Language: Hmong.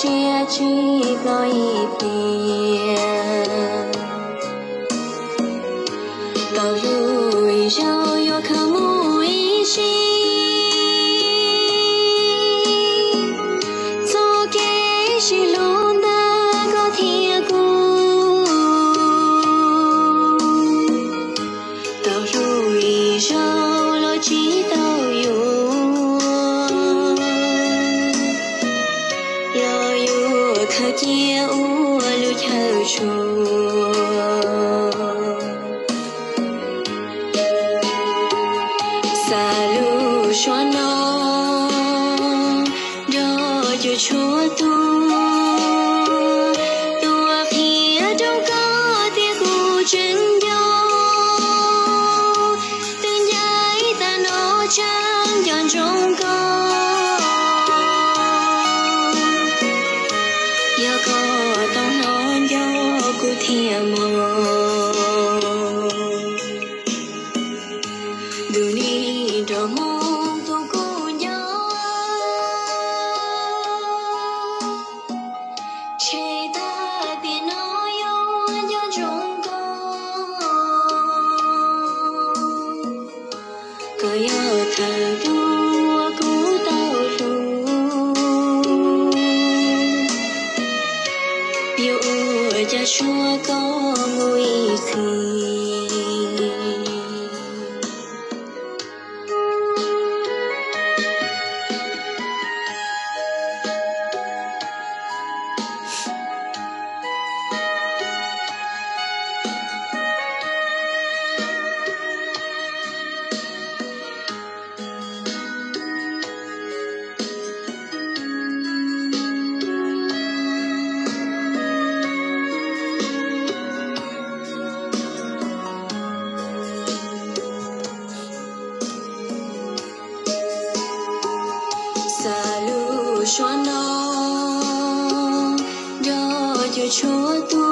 Cia tsis plob ib pliag, tau hlub ib zaug yuav khaws mus ib sim. Txoj kev sib hlub ntawm koj thiab kuv, tau hlub ib zaug los tsis tau yuav. Yog yuav khaws cia ua lub chaw tshuaj, xa lub suab no nrog cuaj tshuab tuag, tuaj qhia rau koj tias kuv tseem nco. Twb ncaim tas no tseem nco ntsoov koj, yog koj tau hnov nco kuv thiaj mus. Ntu ni nrog moo tus kuj nco, tshem tag tiam no yuav nco ntsoov koj. Koj yog thawj tug uas kuv tau hlub, yuav ua cas tshuav koj mus ib txhis. Xa lub suab no nrog cuaj tshuab tuag,